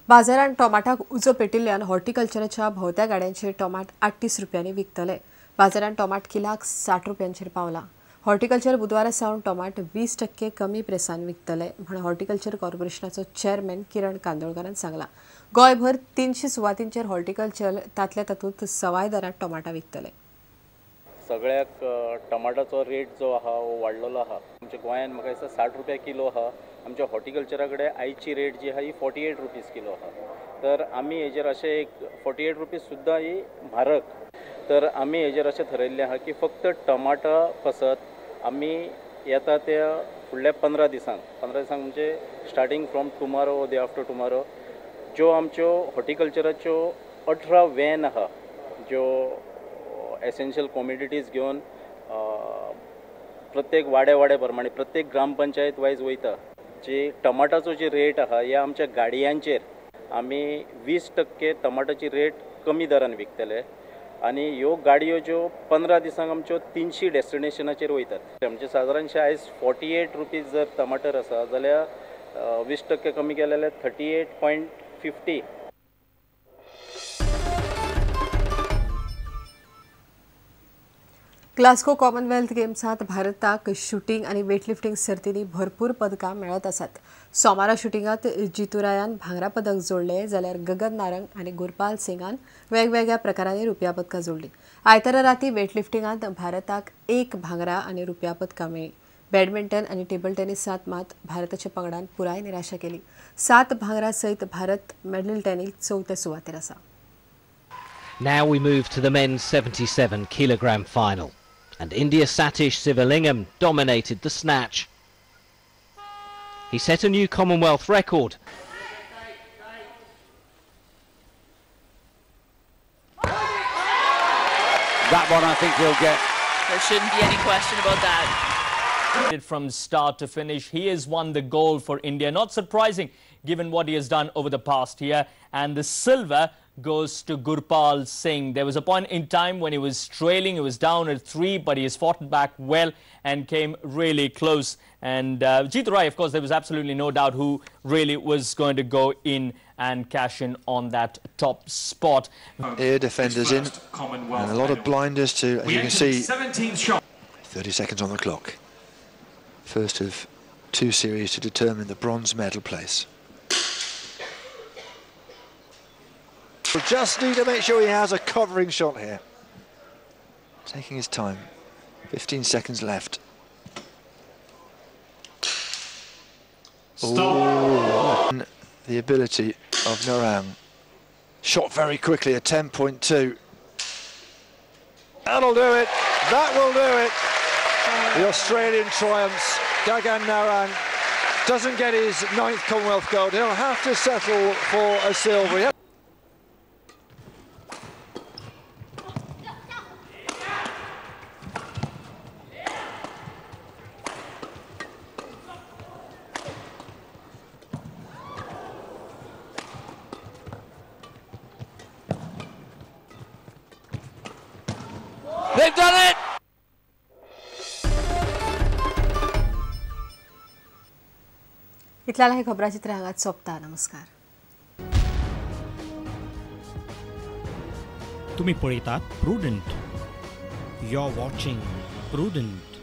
बाजारांत टोमाटाक उजो पेटिल्ल्यान हॉर्टिकल्चराच्या भोंवत्या गाड्यांचेर टोमाट 38 रुपयांनी विकतले. बाजारांत टोमाट किलाक 60 रुपयांचेर पावला. हॉर्टिकल्चर बुधवारा सावन टोमाट 20% कमी प्रेसान विकतले म्हण हॉर्टिकल्चर कॉर्पोरेशनाचो चेअरमॅन किरण कांदोळकारान सांगला. गोंयभर 300 सुवातींचेर हॉर्टिकल्चर तांतल्या तातूंत सवाय दरांत टोमाटां विकतले. सगळ्याक टमाटाचो रेट जो आहा हो वाडलेलो आहा. आमच्या गोंयांत म्हाका दिसता 60 रुपया किलो आहा. आमच्या हॉर्टिकल्चरा कडेन आयची रेट जी आहा ही 48 रुपीज किलो आहा. तर आमी हेजेर अशें एक 48 रुपीज सुद्दां ही म्हारग. तर आमी हेजेर अशें थरयल्लें आहा की फक्त टमाटा पासत आमी येता त्या फुडल्या 15 दिसांक 15 दिसांक म्हणजे starting from tomorrow day after tomorrow ज्यो आमच्यो हॉर्टिकल्चराच्यो 18 वॅन आहा ज्यो एसेन्शियल कॉमोडिटीज घेवन प्रत्येक वाड्या वाड्या प्रमाणे प्रत्येक ग्रामपंचायत वायज वयता. जी टमाटाचो जी रेट आहा ह्या आमच्या गाडयांचेर आमी 20% टमाटाची रेट कमी दरान विकतले आनी ह्यो गाडयो ज्यो 15 दिसांक आमच्यो 300 डेस्टिनेशनाचेर वयतात. म्हणजे सादारणशें आयज 48 रुपीज जर टमाटर आसा जाल्यार 20% कमी केले जाल्यार 38.50. ग्लासगो कॉमनवेल्थ गेम्सांत भारताक शुटींग आनी वेटलिफ्टिंग सर्तींनी भरपूर पदकां मेळत आसात. सोमारा शुटिंगांत जितू रायान भांगरा पदक जोडले जाल्यार गगन नारंग आनी गुरपाल सिंगान वेगवेगळ्या प्रकारांनी रुपया पदकां जोडली. आयतारा राती वेटलिफ्टिंगांत भारताक 1 भांगरा आनी रुपया पदकां मेळ्ळी. बॅडमिंटन आनी टेबल टेनिसांत मात भारताच्या पंगडान पुराय निराशा केली. 7 भांगरा सयत भारत मेडल टेनीक 4थ्या सुवातेर आसा. Now we move to the men's 77 kilogram final. And India's Satish Sivalingam dominated the snatch. He set a new Commonwealth record. That one I think he'll get. There shouldn't be any question about that. From start to finish, he has won the gold for India. Not surprising given what he has done over the past year. And the silver goes to Gurpal Singh. There was a point in time when he was trailing, he was down at 3, but he has fought back well and came really close. And Jitu Rai, of course, there was absolutely no doubt who really was going to go in and cash in on that top spot. Air defenders in, and a lot of blinders too, as you can see. 30 seconds on the clock. First of 2 series to determine the bronze medal place. Just need to make sure he has a covering shot here. Taking his time. 15 seconds left. Ooh. The ability of Narang. Shot very quickly at 10.2. That'll do it. That will do it. The Australian triumphs. Gagan Narang doesn't get his 9th Commonwealth gold. He'll have to settle for a silver. They've done it! इतल्याला हे खबराचित्र हांगाच सोंपता. नमस्कार. तुम्ही पळयतात Prudent. You are watching Prudent.